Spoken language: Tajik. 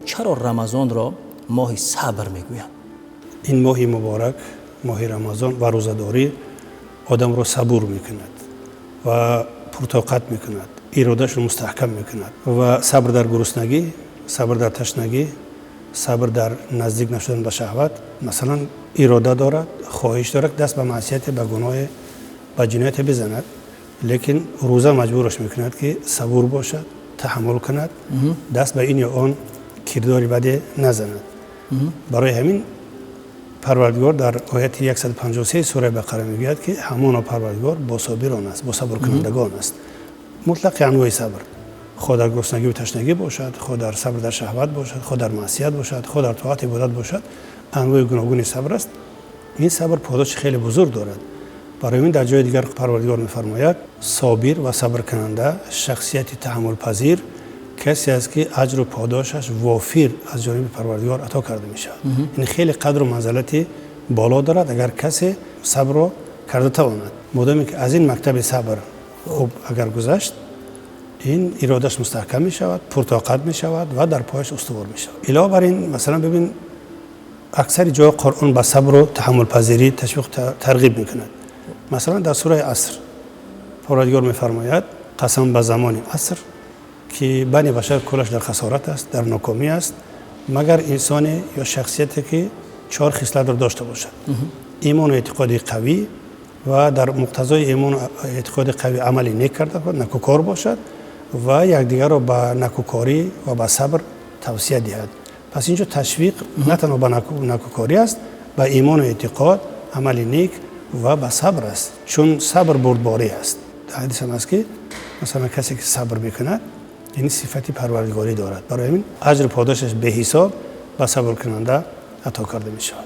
Чаро Рамазонро моҳи сабр мегӯянд? Ин моҳи муборак, моҳи Рамазон ва рӯзадорӣ одамро сабур мекунад ва пуртоқат мекунад, иродашро мустаҳкам мекунад. Ва сабр дар гуруснагӣ, сабр дар ташнагӣ, сабр дар наздик нашудан ба шаҳват. Масалан, ирода дорад, хоҳиш дорад, даст ба маъсияте, ба гуноҳе, ба ҷинояте бизанад, лекин рӯза маҷбураш мекунад, ки сабур бошад, таҳаммул кунад, даст ба ин ё он кирдори баде назанад. Барои ҳамин Парвардигор дар ояти 153 сураи Бақара мегӯяд, ки ҳамоно Парвардигор бо собирон аст, бо сабркунандагон аст. Мутлақи анвои сабр, хоҳ дар гуруснагиву ташнагӣ бошад, хоҳ дар сабр дар шаҳват бошад, хоҳ дар маъсият бошад, хоҳ дар тоат ибодат бошад, анвои гуногуни сабр аст. Ин сабр подоши хеле бузург дорад. Барои ин дар ҷои дигар Парвардигор мефармояд: собир ва сабркунанда, шахсияти таҳаммулпазир касе аст, ки аҷру подошаш вофир аз ҷониби Парвардигор ато карда мешавад. Ин хеле қадру манзалати боло дорад, агар касе сабрро карда тавонад. Модоме ки аз ин мактаби сабр хуб агар гузашт, ин иродаш мустаҳкам мешавад, пуртоқат мешавад ва дар пояш устувор мешавад. Илова бар ин, масалан, бибин, аксари ҷои Қуръон ба сабру таҳаммулпазирӣ ташвиқ, тарғиб мекунад. Масалан, дар сураи Аср Парвардигор мефармояд: қасам ба замони аср, ки бани башар куллаш дар хасорат аст, дар нокомӣ аст, магар инсоне ё шахсияте, ки чор хислатро дошта бошад: имону эътиқоди қавӣ ва дар муқтазои имону эътиқоди қавӣ амали нек карда, накӯкор бошад ва якдигарро ба накӯкорӣ ва ба сабр тавсия диҳад. Пас инҷо ташвиқ на танҳо ба накӯкорӣ аст, ба имону эътиқод, амали нек ва ба сабр аст, чун сабр бурдборӣ аст. Ҳадис ҳам аст, ки масалан, касе ки сабр мекунад, ин сифати парвардигорӣ дорад. Барои ҳамин аҷру подошаш беҳисоб ба сабркунанда ато карда мешавад.